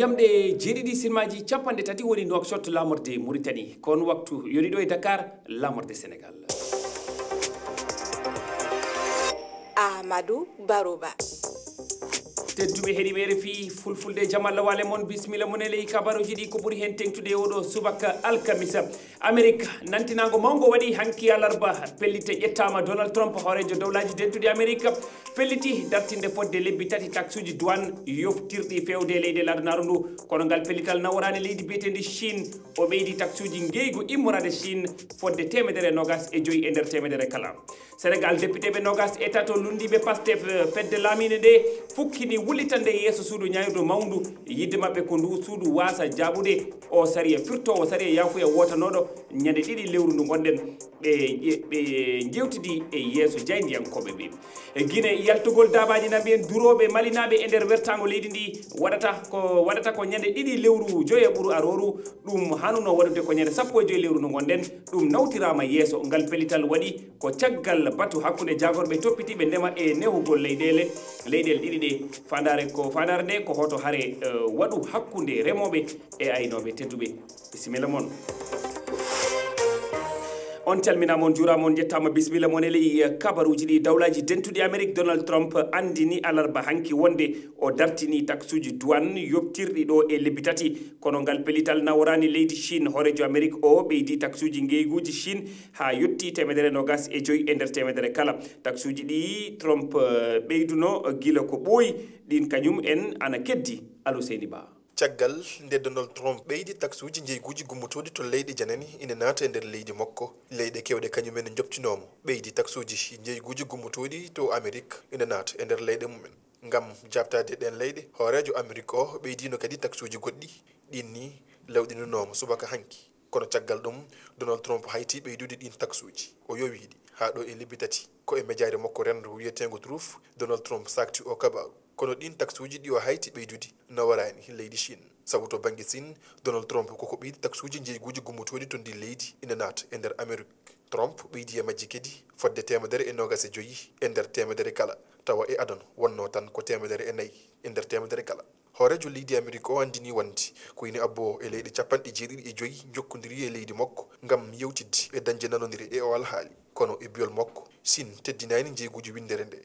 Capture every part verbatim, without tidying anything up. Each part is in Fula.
Jamɗe jeeɗiɗi silmaaji capanɗe tati woni Nouakchott, laamorde Mauritanie. Ko on waktu yoni ɗo e Dakar, laamorde Sénégal. Amadou Barouba. Tedduɓe heɗiiɓe R F I Fulfulde, jam Allah waale mon, bisimilla mon e ley kabaruuji ɗi. Ko ɓuri heen teeŋtude e oɗo subaka alkamisa, Amerik, nantinaango mawngo waɗi hanki alarba. Pellitte ƴettaama. Donald Trump, hooreejo dowlaaji dentuɗi Amerik, felliti dartinde fodde lebbi tati taksuuji douane yoftirɗi feewde e leyɗe laadunaaru ndu. Kono ngal pellital naworaani leydi biyeteendi Chine. O ɓeydi taksuuji ngeygu immoraade Chine fodde teemedere e noogas e joyi e nder teemedere kala. Sénégal, depiteeɓe noogas e tato lunndiiɓe Pastef, fedde laamiinde nde, fukkini wullitande yeeso suudu ñaayirdu mawndu. Yiɗde maɓɓe ko ndu suudu waasa jaabude o sariya firtoowo sariya yaafuya wootanooɗo ñande ɗiɗi lewru ndu ngonɗen. Ɓe, ɓe njeewtidi e yeeso jaayndiyankooɓe ɓe. E Gine, yaltugol daabaaji naɓi en durooɓe malinaaɓe e nder wertaango leydi ndi waɗata ko, waɗata ko ñande ɗiɗi lewru joya ɓuru arooru. Ɗum hanuno waɗude ko ñande sappo e joyi lewru ndu ngonɗen. Ɗum nawtiraama yeeso. Ngal pellital waɗi ko caggal batu hakkunde jaagorɓe toppitiiɓe ndema e nehugol leyɗeele, leyɗeele ɗiɗi ɗe. Faandaare ko, faandaare nde ko hoto hare, eh, waɗu hakkunde remooɓe e aynooɓe tedduɓe. Bisimilla mon. On calminaama, on njuuraama, on njettaama. Bisimilla mon e ley, eh, kabaruuji ɗi. Dawlaaji dentuɗi Amerik, Donald Trump anndini alarba hanki wonde o dartini taksuuji douane yoftirɗi ɗo e lebbi tati. Kono ngal pellital naworaani leydi Chine. Hooreejo Amerik o ɓeydi taksuuji ngeyguuji Chine haa yotti teemedere noogas e joyi e nder teemedere kala. Taksuuji ɗi Trump, eh, ɓeyduno gila ko ɓooyi, ɗin kañum en ana keddi. Aluseyni Ba. Caggal nde Donald Trump ɓeydi taksuuji njeyguuji gummotooɗi to leyɗe janani ina naata e nder leydi makko, leyɗe keewɗe kañum en njoɓtinooma ɓeydi taksuuji njeyguuji gummotooɗi to Amerik ina naata e nder leyɗe mum en. Ngam jaabtaade ɗeen leyɗe, hooreejo Amerik o ɓeydiino kadi taksuuji goɗɗi, ɗiin ni lawɗininooma subaka hanki. Kono caggal ɗum, Donald Trump hayti ɓeydude ɗiin taksuuji. O yowi ɗi haa ɗo e lebbi tati. Ko e mejaare makko renndo wiyeteengo Truth, Donald Trump saakti o kabaaru. Kono ɗiin taksuuji ɗi o hayti ɓeydude naworaani leydi Chine. Sabu to bannge Chine, Donald Trump koko ɓeydi taksuuji njeyguuji gummotooɗi to ndii leydi ina naata e nder Amerik. Trump ɓeydi e majji kadi fodde teemedere e noogas e joyi e nder teemedere kala, tawa e aduna wonnoo tan ko teemedere e nayi e nder teemedere kala. Hooreejo leydi Amerik o anndini wonde ko ina abboo e leyɗe capanɗe jeeɗiɗi e joyi njokkondiri e leydi makko ngam yewtidde e dañde nanondire e o alhaali. Kono e biol makko, Chine teddinaani njeyguuji winndere nde.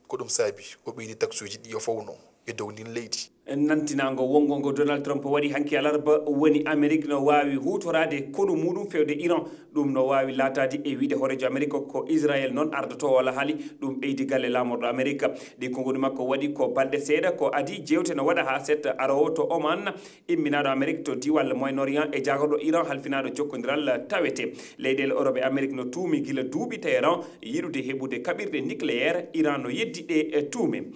Ko ɗum saabi o ɓeydi taksuuji ɗi o fawno e dow ndin leydi. Nantinaango wonngo ngo Donald Trump waɗi hanki alarba woni Amerik no waawi huutoraade konu muuɗum feewde Iran. Ɗum no waawi laataade e wiyde hooreejo Amerik ko Israel noon ardotoo o alhaali. Ɗum ɓeydi galle laamorɗo Amerik. Ɗi konguɗi makko waɗi ko balɗe seeɗa ko adii, jeewte no waɗa haa seeɗa aroowo to Oman, imminaaɗo Amerik to diwal Moyen-Orient e jaagorɗo Iran halfinaaɗo jokkondiral tawete. Leyɗeele Europe e Amerik no tuumi gila duuɓi Teheran yiɗude heɓude kaɓirɗe nucléaire. Iran no yeddi ɗe, e, tuume.